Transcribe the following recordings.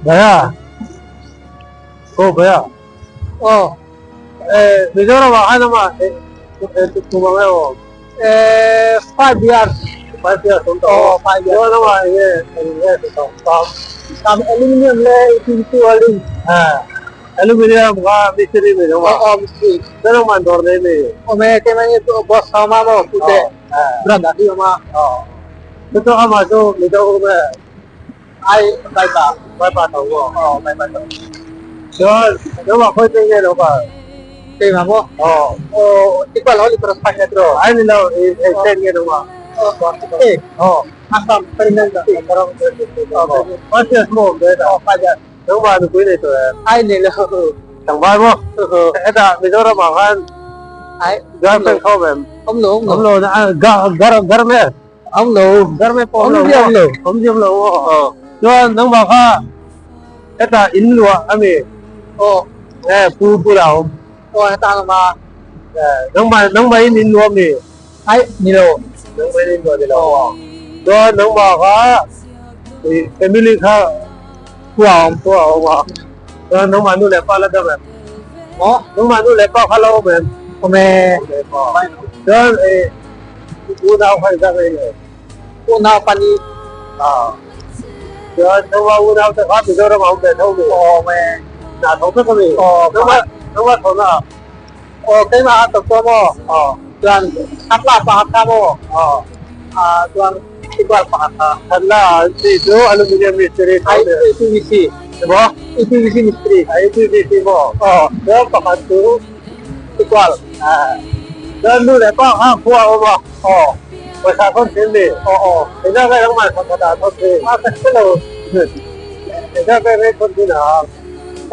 Bhaiya oh bhaiya oh eh Mizoram ah khan ama kum ang emaw eh 5 years. 5 years awm tawh. Oh, 5 years. Chuan ama enge eng nge ti tawh tam? Tam aluminium le PVC welding. Eh aluminium kha mistri mi lo ma? Oh, mistri. Chuan man dawr nei mi? Awm e, keimahni chu boss sa awm a maw pute brother hi awm a. Oh, chu chu ama chu Mizo awm e? Ai vaipa. Vaipa tho maw? Oh, vaipa tho. Chuan nangmah khawi te nge lo kal? Keimah maw? Oh. Oh, equal holy cross five metro. Ai ni lo, i eng state nge nangmah? Oh, state. Oh. Assam, Karimnagar state. Oh, 5 years maw awm ve ta? Oh, 5 years. Nangmah nupui nei tawh em? Ai nei lo. Tlangval maw? Hetah Mizoram ah khan Ai girlfriend kha awm em? Awm lo, awm lo. Awm lo na gar gar me? Awm lo. Gar me pawh awm lo. Awm diam lo. Awm diam lo maw? Aw. Chuan nangmah kha hetah in luah a mi? Aw. Nge pu bulah a awm? Aw, hetah an awm a. Nangmah nangmah in in luah a mi? Ai ni lo. Nangmah in in luah ni lo. Chuan nangmah kha family kha Khua a awm. Khua a awm a. Chuan nangmah nu leh pa la dam em? Maw? Nangmah nu leh pa kha la awm em? Awm e. Chuan unau kha inzak rei lo. Unau pali. Chuan nangmah unau te kha Mizoram a awm ve tho mi? Awm e. Hna tho vek a mi? Aw. Nangmah nangmah thawhna ah? Aw, keimah a tawp tawh maw? Aw. Chuan Khatla pakhat kha maw? Aw. Chuan Igual pakhat kha. Khatla chi chu aluminium mistri tho Ai APVC. Emaw? APVC mistri. APVC maw? Aw. Chuan pakhat chu Igual. Chuan nu leh pa kha khua a awm a. Aw. Pawisa thawn thin mi? Aw aw. Engzah nge nangmah thawkhat ah thawn thin? A ka hre lo. Engzah nge rei thawn thin ah?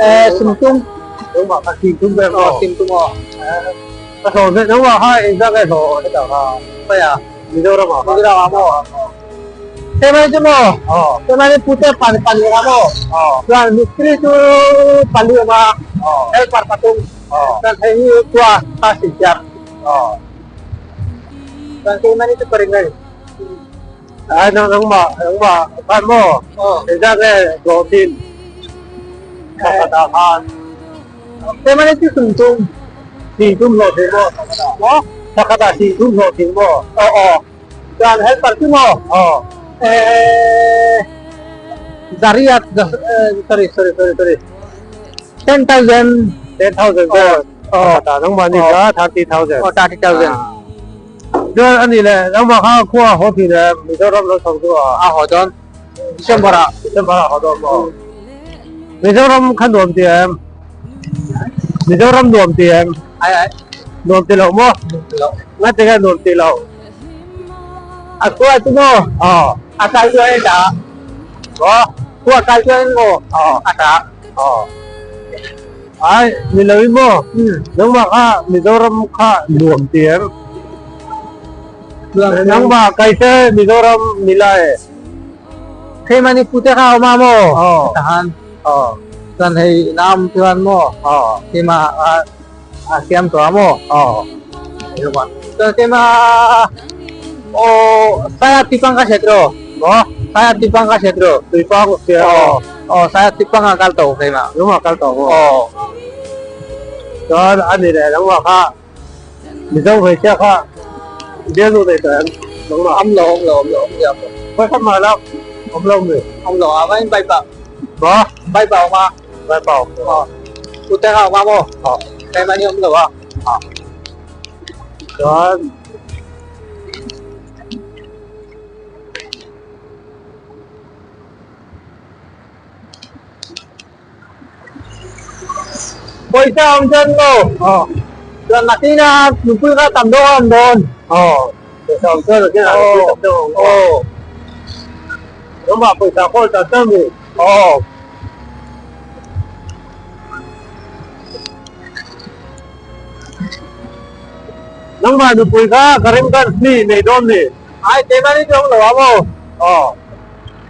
Eh singtum. Nangmah kha singtum ber maw? Aw singtum aw. Ka hlawh ve nangmah kha engzah nge hlawh hetah kha? Khawiah? Mizoram ah kha. Mizoram ah maw? Hemai chu maw? Aw. Hemai ni pute pan pali a maw? Aw. Chuan mistri chu pali awm a. Aw. Helper pathum. Aw. Chuan hei hi khua kha silchiar. Aw. Chuan keimah ni chu ka ring reng. Ai nang nangmah nangmah khan maw? Aw. Engzah nge hlawh thin? Pakhat ah khan. Keimah ni chu singtum. Singtum hlawh thin maw? Maw? Pakhat ah singtum hlawh thin maw? Aw aw. Chuan helper chu maw? Aw. Eh zariat sorry sorry sorry sorry. 10,000. 10,000 vel. Aw. Pakhat ah nangmah ni kha 30,000. Aw 30,000. Chuan a nih leh nangmah kha khua haw thin em Mizoram lo chho chu a? A haw dawn. December ah. December ah haw dawn maw? Mizoram kha nuam ti em? Mizoram nuam ti em? Ai ai. Nuam ti loh maw? Nuam ti loh. Nga ti nge nuam ti loh? A khua chu maw? Aw. A kai chuan in ta. Maw? Khua kai chuan in maw? Aw. A ta. Aw. Ai, ni lo in maw? Nangmah kha Mizoram kha nuam ti em? Nangmah kai se Mizoram ni lai. Keimah ni pute kha awm a maw? Aw. Tahan. Aw. Chuan hei nam chuan maw? Aw. Keimah a siam tawh a maw? Aw. Chuan keimah aw saya tipang ka hriat rawh. Maw? Saya tipang ka hriat rawh. Tuipang ka hria. Aw. Aw saya tipang a kal tawh keimah. Nangmah kal tawh maw? Aw. Chuan a ni leh nangmah kha Mizo hmeichhia kha bialnu nei tawh em? Nangmah. Awm lo awm lo awm lo awm diam lo. Khawi mah la awm lo mi? Awm lo a vain baipa. Maw? Baipa awm a. Baipa awm. Aw. Pute kha awm a maw? Aw. Keimah ni awm lo a. Aw. Chuan Pawisa awm chuan maw? Aw. Chuan nakin a nupui kha tam deuh a awm dawn. Aw. Pawisa awm chuan nakin a nupui tam deuh a awm dawn. Aw. Nangmah pawisa kawl ta ta mi? Aw. Nangmah nupui kha Karimganj mi nei dawn mi? Ai keimah ni chu awm lo a maw? Aw.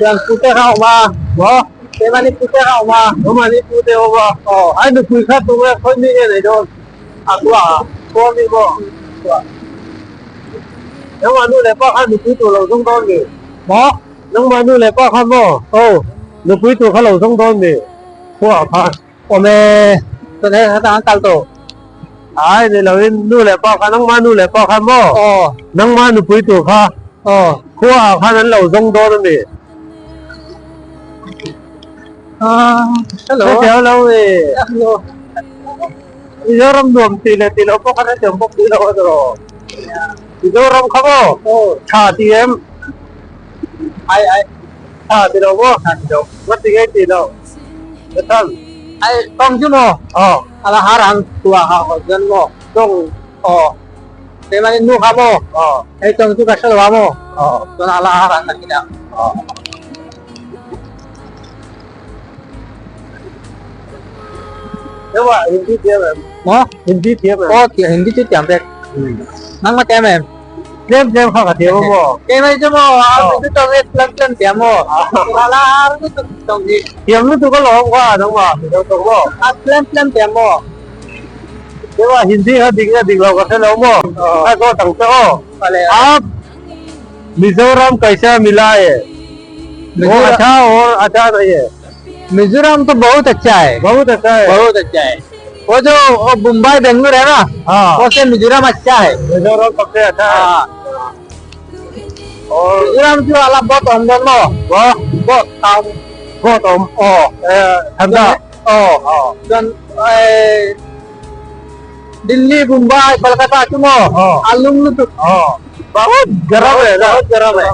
Chuan pute kha awm a. Maw? Keimah ni pute kha awm a. Nangmah ni pute awm a. Aw. Ai nupui kha tunge khawi mi nge nei dawn? A khua a. Khua mi maw? Khua. Nangmah nu leh pa kha nupui tur lo zawng dawn mi? Maw? Nangmah nu leh pa kha maw? Aw. Nupui tur kha lo zawng dawn mi khuaah khan. Awm e, chuan hei hetah an kal tawh. Ai ni loin nu leh pa kha nangma nu leh pa kha maw? Aw. Nangma nupui tur kha. Aw. Khuaah khan an lo zawng dawn a mi. Ah, hello. Hetiang lo e. Hello. Mizoram nuam tih leh tih loh pawh khan hetiang bawk tih loh a ni rawh. Mizoram kha maw? Aw. Tha ti em? Ai ai. Tha ti lo maw? Tha ti lo. Nga ti ngei ti lo. Ethan. Ai tawng chu maw? Aw. A la har ang tua ha haw chuan maw? Tawng. Aw. Keimah in nu kha maw? Aw. Hei tawng chu ka hre lo a maw? Aw. Chuan a la har ang nakin ah. Aw. Ewa Hindi thiam em? Maw? Hindi thiam em? Aw Hindi chu thiam vek. Nangmah thiam em? Tlem tlem kha ka thiam a maw? Keimah chu maw a mi chu tawng hi tlem tlem thiam maw? A la har lutuk tawng hi. Thiam lutuk a lawm kha nangmah mi lo tawng maw? A tlem tlem thiam maw? Ewa Hindi kha dik nge dik lo ka hre lo maw? A zawt ang che aw. Aap Mizoram kaisa mila e? वो अच्छा और अच्छा नहीं है। मिजोरम तो बहुत अच्छा है। बहुत अच्छा है। बहुत अच्छा है। वो जो वो मुंबई बेंगलुरु है ना, हाँ, वो से मिजोरम अच्छा है। मिजोरम सबसे अच्छा है। हाँ। और मिजोरम जो अला बहुत अंदर नो वाह बहुत काम बहुत ओ ठंडा। ओ हाँ। दिल्ली मुंबई कोलकाता चुमो हाँ। आलुम तो हाँ, बहुत गर्म है ना। बहुत गर्म है।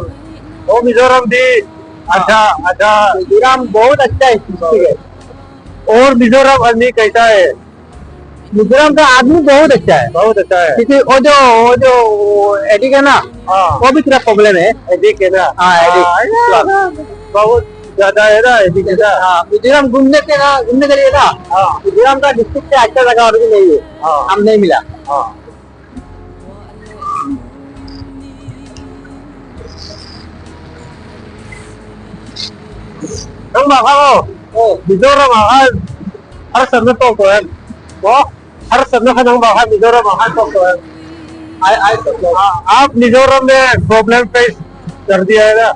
वो मिजोरम भी अच्छा अच्छा। मिजोरम बहुत अच्छा है। और मिजोरम आदमी कैसा है? मिजोरम का आदमी बहुत अच्छा है। बहुत अच्छा है। क्योंकि वो जो एडिक है ना, हाँ, वो भी थोड़ा प्रॉब्लम है। एडिक है ना। हाँ, एडिक बहुत ज्यादा है ना एडिक है ना। हाँ, मिजोरम घूमने के ना, घूमने के लिए ना, हाँ, मिजोरम का डिस्ट्रिक्ट से अच्छा जगह और भी नहीं है। हाँ, हम नहीं मिला। हाँ। Nangmah kha aw Mizoram ah khan harsatna tawk tawh em? Maw? Harsatna kha nangmah khan Mizoram ah khan tawk tawh em? Ai ai tawk lo. Aap Mizoram में problem face कर दिया है ना?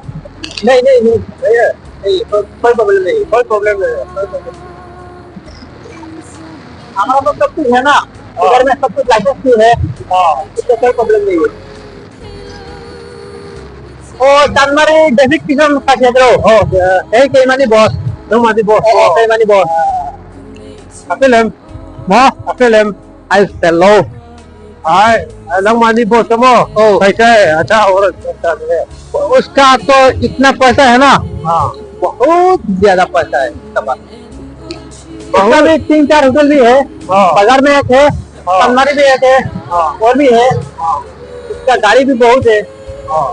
नहीं नहीं नहीं नहीं है? नहीं, कोई प्रॉब्लम नहीं। कोई प्रॉब्लम नहीं है। हमारा तो सब कुछ है ना, इधर में सब कुछ लाइसेंस भी है, हाँ, इसका कोई प्रॉब्लम नहीं है। ओ चांदमारी ट्रैफिक किसान खासियत रो এই কেইমানি বস। Nangmah boss. ও কেইমানি বস। Apel em? Maw? Apel em? I fellow. आए nangmah boss mo। ओ। कैसा है? अच्छा और अच्छा नहीं है। उसका तो इतना पैसा है ना, हाँ, बहुत ज्यादा पैसा है उसका पास। उसका भी 3-4 होटल भी है, हाँ, बाजार में एक है, चांदमारी भी एक है, हाँ, और भी है। हाँ, उसका गाड़ी भी बहुत है। हाँ।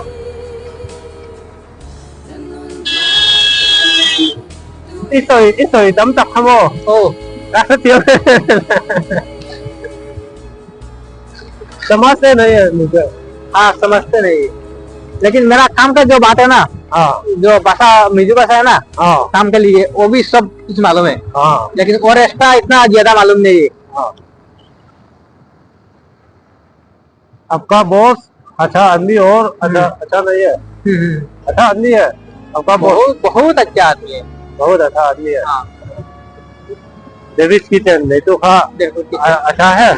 I sawi i sawi tam tak kha maw? O. Ka hre समझते नहीं है मुझे। हाँ, समझते नहीं, लेकिन मेरा काम का जो बात है ना, हाँ, जो भाषा मिजो भाषा है ना, हाँ, काम के लिए वो भी सब कुछ मालूम है, हाँ, लेकिन और एक्स्ट्रा इतना ज्यादा मालूम नहीं है। हाँ। आपका बॉस अच्छा आदमी और अच्छा अच्छा नहीं है? अच्छा आदमी है आपका बॉस? बहुत बहुत अच्छा आदमी है। बहुत अच्छा आदमी है। हाँ। डेविस किचन नहीं तो खा देखो अच्छा है।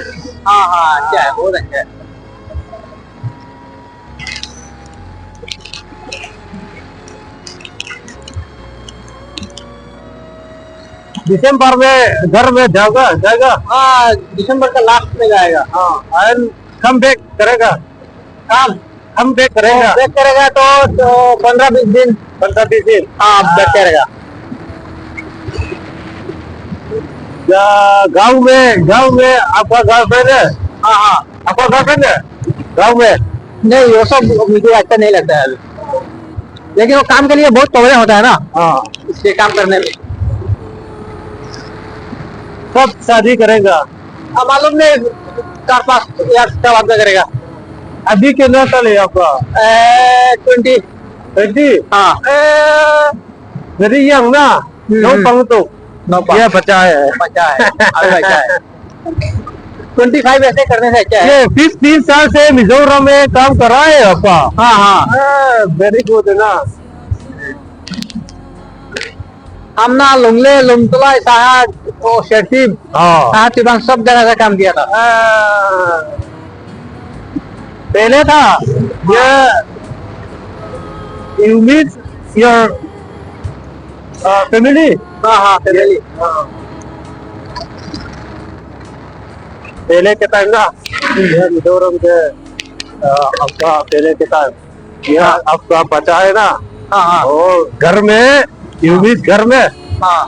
हाँ हाँ, अच्छा है, बहुत अच्छा है। दिसंबर में घर में जाएगा जाएगा? हाँ, दिसंबर का लास्ट में जाएगा। हाँ, and come back करेगा? काम कम बैक करेगा। बैक करेगा तो 15-20 दिन। 15-20 दिन। हाँ, बैक करेगा। गाँव में, गाँव में आपका गर्लफ्रेंड है? हाँ हाँ। आपका गर्लफ्रेंड है गाँव में? नहीं, वो सब मुझे अच्छा नहीं लगता है अभी, लेकिन वो काम के लिए बहुत प्रॉब्लम होता है ना। हाँ, इसलिए काम करने में। कब शादी करेगा? अब मालूम नहीं, 4-5 ईयर का बाद में करेगा। अभी कितना साल है आपका? 20। 20? हाँ। वेरी यंग ना। नो पंग तो ये बचा है। बचा है, अभी बचा है। 25 ऐसे करने से अच्छा है। ये 15 साल से मिजोरम में काम कर रहा है आपका? हाँ हाँ। वेरी गुड है ना। हम ना लुंगले लुमतुला साहा ओ शेट्टी हाँ साहा तिबांग सब जगह से काम किया था। पहले था ये you miss your family. हाँ हाँ फैमिली। पहले के टाइम ना ये मिजोरम के आपका पहले के टाइम यह आपका बचा है ना। हाँ हाँ। और घर में you miss घर में। हाँ।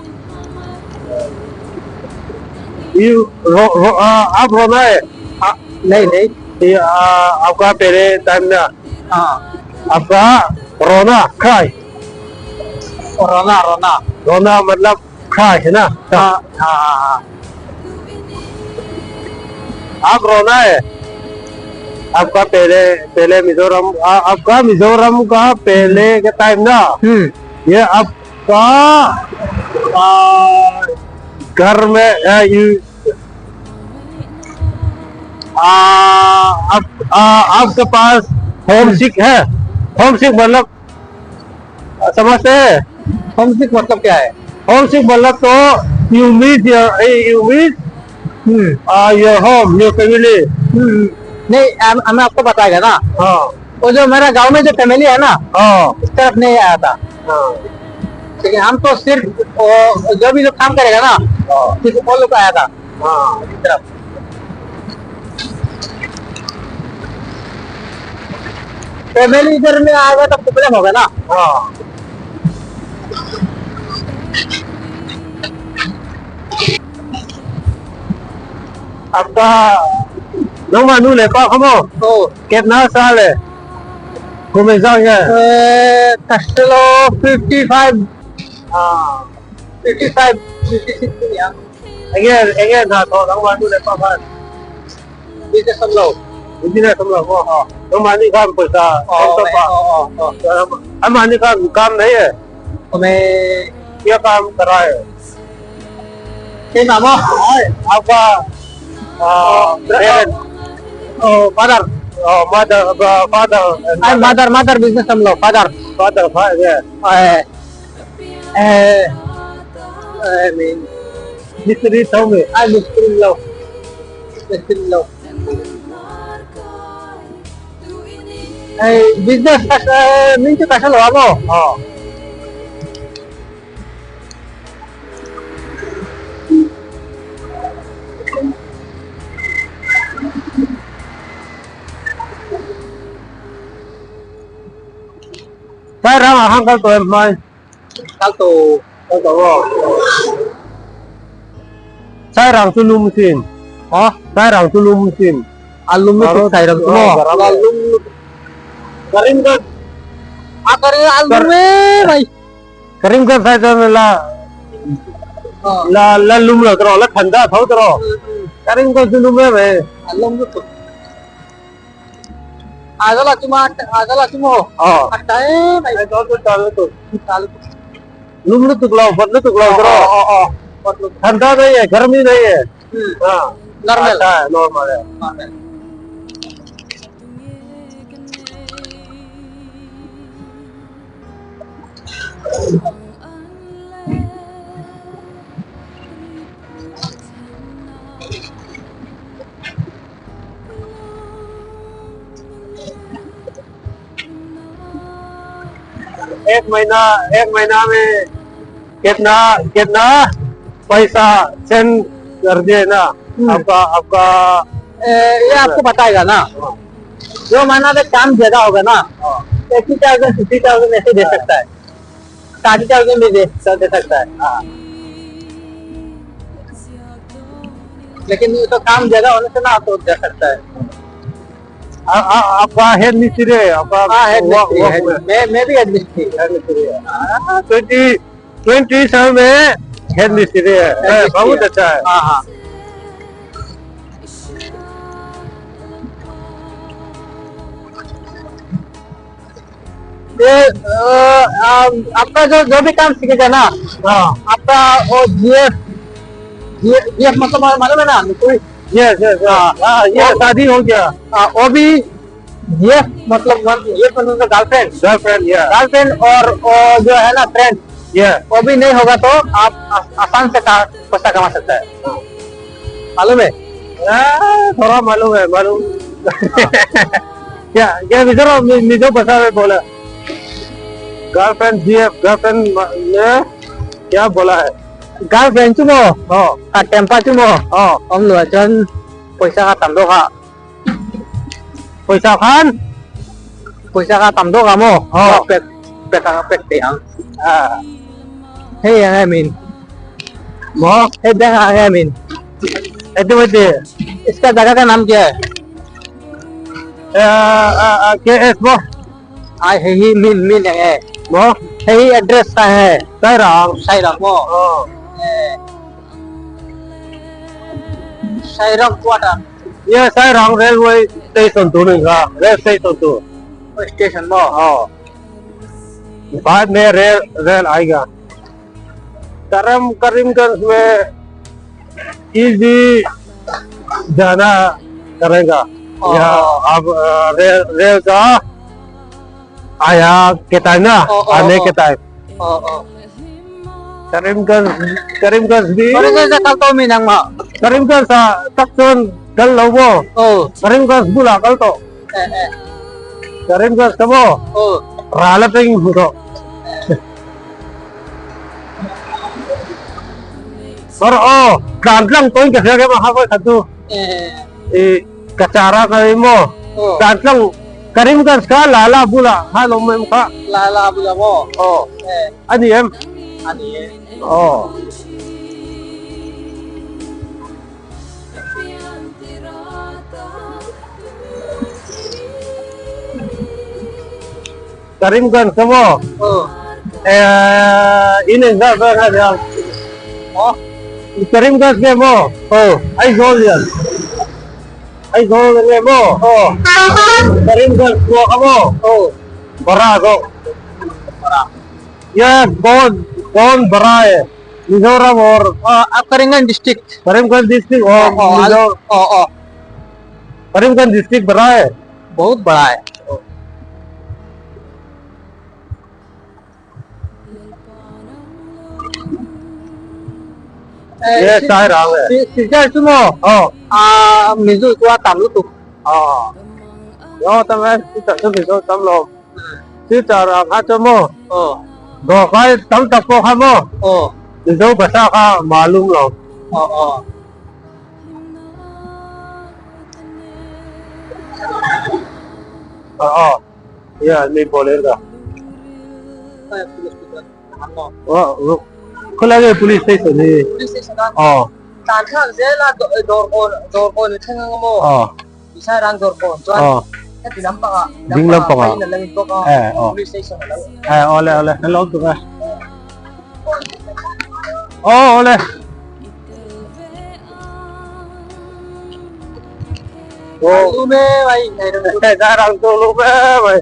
You रो, रो, आप रोना है। हाँ, नहीं नहीं। ये आपका पहले टाइम में हाँ। आपका रोना क्राई। रोना रोना। रोना मतलब क्राई है ना। हाँ हाँ हाँ हाँ। आप रोना है आपका पहले पहले मिजोरम आपका मिजोरम का पहले के टाइम ना ये आपका घर में आप आपके पास होम सिक है। होम सिक मतलब समझते हैं? होम सिक मतलब क्या है? होम सिक मतलब तो you miss your you miss your home your family. नहीं हमें आपको बताएगा ना। हाँ। वो जो मेरा गांव में जो फैमिली है ना हाँ। इस तरफ नहीं आया था। हाँ। लेकिन हम तो सिर्फ जो भी जो काम करेगा ना हाँ। सिर्फ वो लोग आया था। हाँ। इस तरफ। फैमिली इधर में आएगा तो प्रॉब्लम होगा ना। हाँ। आपका नौ मानू ले पा खमो तो कितना साल है घूमे जाओगे? कस्टलो 55। हाँ। 55 56 ya. Enge enge na to nang manu le pa phan Business हम लोग business हम लोग हाँ नौ मानी काम पैसा oh तो पा oh oh हम मानी का काम नहीं है। हमें क्या काम करा है? क्या नाम है आपका? Parent father. Mother father. Mother mother business हम लोग father. Father father I mean मिस्त्री था में। I मिस्त्री लोग मिस्त्री लोग बिजनेस मीन कशाला व्हावं? हाँ। Saya ramah hangkal tuh emang. चालतो। Saya rang tu lumusin. हा Saya rang tu lumusin. आलू में सायरंग आलू करीमगंज आलू में भाई। Karimganj saya la la la lum la tro la ठंडा thau tro Karimganj lum में भाई। आलू में आजला तुम्हा आजला तुम्हा हाँ। आता है भाई। तो तो चालू तो चालू लुम लु तुकलाओ बदलु तुकलाओ tro ठंडा नहीं है गर्मी नहीं है। हाँ। नॉर्मल। अच्छा है नॉर्मल है। एक महीना में कितना कितना पैसा सेंड कर दिए ना आपका आपका? ये आपको बताएगा ना। जो महीना में काम ज्यादा होगा ना 80,000 50,000 ऐसे दे सकता है, 30,000 भी दे दे सकता है। हाँ। लेकिन ये तो काम ज्यादा होने से ना तो दे सकता है। आपका हेड मिस्त्री है आपका? हाँ हेड मिस्त्री है। मैं भी हेड मिस्त्री। हेड मिस्त्री है। 20 साल में हेड मिस्त्री है, बहुत अच्छा है। हाँ हाँ। ये आपका जो जो भी काम सीखेगा ना हाँ। आपका वो जीएफ जीएफ मतलब मालूम है ना कोई? यस यस हाँ ये शादी हो गया। हाँ, वो भी जीएफ मतलब जीएफ मतलब गर्लफ्रेंड। गर्लफ्रेंड या गर्लफ्रेंड और वो जो है ना फ्रेंड। ये वो भी नहीं होगा तो आप आसान से पैसा कमा सकता है। मालूम है? थोड़ा मालूम है, मालूम। क्या क्या मिजोरम मिजो भाषा में बोला girlfriend GF girlfriend ने क्या बोला है? गर्लफ्रेंड चुमो। हाँ। आ टेम्पा चुमो। हाँ। हम लोग चन पैसा का तंदो का। पैसा खान? पैसा का तंदो का मो। हाँ। पेक पेक पेक ते हंग। हाँ। हे yang min मो हे बैंक आ गया मिन। ऐसे वैसे। इसका जगह का नाम क्या है? के एस मो। आ हे ही मिन मिन है। मो हे ही एड्रेस का है। साइरांग। साइरांग मो। हाँ। साइरांग क्वार्टर। ये साइरांग रेलवे स्टेशन to नहीं का rail station to station मो। हाँ, बाद में रेल रेल आएगा। करीमगंज में इजी जाना करेगा। या अब रेल रेल का आया के टाइम ना आने के टाइम। करीमगंज करीमगंज भी करीमगंज कल तो मिनंग मा। करीमगंज तक चोन कल लोगो। करीमगंज बुला कल तो। करीमगंज कबो रालपिंग हुरो पर ओ कांटलंग तो इनके के महा कोई खतु ए कचारा करीमो कांटलंग करीमगंज का लाला बुला हा लोम में का लाला बुला मो। ओ ani em ani ओ करीमगंज कबो इन जा जा ओ करीमगंज के मो। ओ Aizawl yan Aizawl nge mo। ओ करीमगंज को कबो ओ बड़ा को ये कौन कौन बड़ा है मिजोरम और आप करीमगंज डिस्ट्रिक्ट। करीमगंज डिस्ट्रिक्ट और मिजोरम। ओ ओ करीमगंज डिस्ट्रिक्ट बड़ा है, बहुत बड़ा है। ये साइरांग है। सिलचर सुमो। ओ आ मिजो तो तामलु तो। हाँ yo tâm em chỉ cho mizo tâm lo chỉ cho là khá cho mô। ओ दो काय तम तक को खा मो। ओ मिजो भाषा का मालूम लो। ओ ओ हाँ ये आदमी बोलेगा। ओ खुला गया पुलिस स्टेशन है। Police station. हाँ। तानखा zela dor kon dor kon thang mo। हाँ। Sairang dor kon chuan हाँ। heti lampanga Ding lampanga. na lang bawk a Eh, oh. Police station a lo Eh, ole ole hello tu ka oh ole oh lume bhai Sairang tu lume bhai।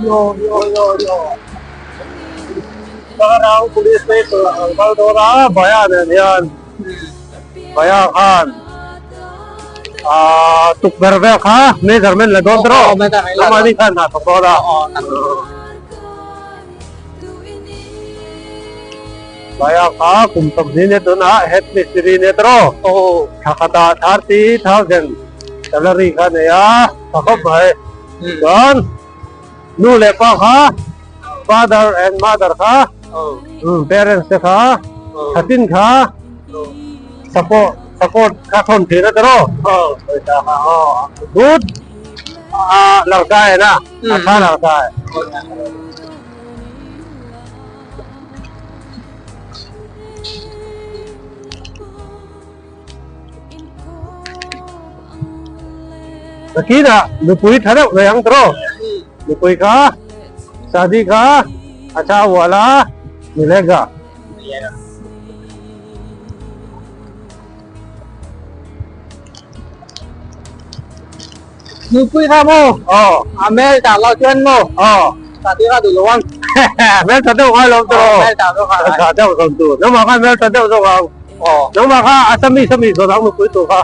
Yo yo yo yo Sairang police station kal dora baya ne hian baya khan a tukver vel kha measurement la dawn tawh lamani khan hna thawk dawn a baya kha kum sawmhnih ne tunah head mistri ne tawh thakhatah 30,000 salary kha nei a tha khawp mai chuan nu leh pa kha father and mother kha parents te kha thatin kha support support kha thon thin a tawh good लड़का है ना, अच्छा लड़का है। Nakina nupui thadeuh ve ang tawh nupui kha शादी का अच्छा वाला मिलेगा। Nupui kha maw? Aw. A mel ta lo chuan maw? Aw. Ta ti kha duh lo ang. Mel tha deuh ngai lo tawh. Mel tha deuh kha. Tha deuh zawn tur. Nangmah kha mel tha deuh zawk ang. Aw. Nangmah kha Assamese ami zawn ang nupui tur kha.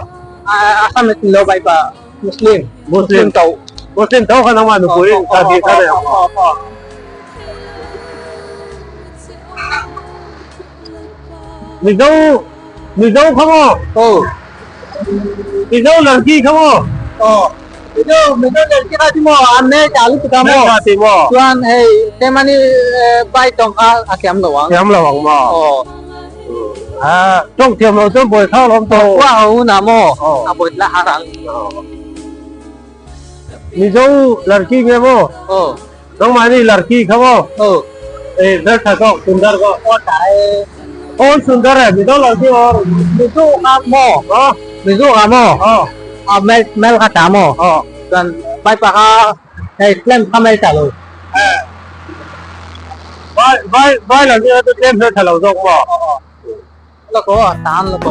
Assamese ni lo bai pa Muslim. Muslim tho. Muslim tho kha nangmah nupui tha ti kha nei ang. Mizo Mizo kha maw? Aw. Mizo larki kha maw? Aw. Mizo Mizo larki kha chu maw a hmel tha lutuk a maw? Hmel tha ti maw? Chuan hei Temani bai tawng kha a thiam lo ang. Thiam lo ang maw? Aw. A tawng thiam lo chuan buai thau lawm tawh. Khua ho hunah maw? Aw. A buai la har ang. Mizo larki nge maw? Aw. Nangmahni larki kha maw? Aw. Eh, hmel tha zawk, sundar zawk. Aw tha e. Aw sundar e, Mizo larki or. Mizo kha maw? Aw. Mizo kha maw? Aw. A mel mel kha tha maw? Aw. Chuan vaipa kha hei tlem kha mel tha lo. Eh. Vai vai vai larki kha chu tlem hmel tha lo zawk maw? Aw aw. Lako a tan lako.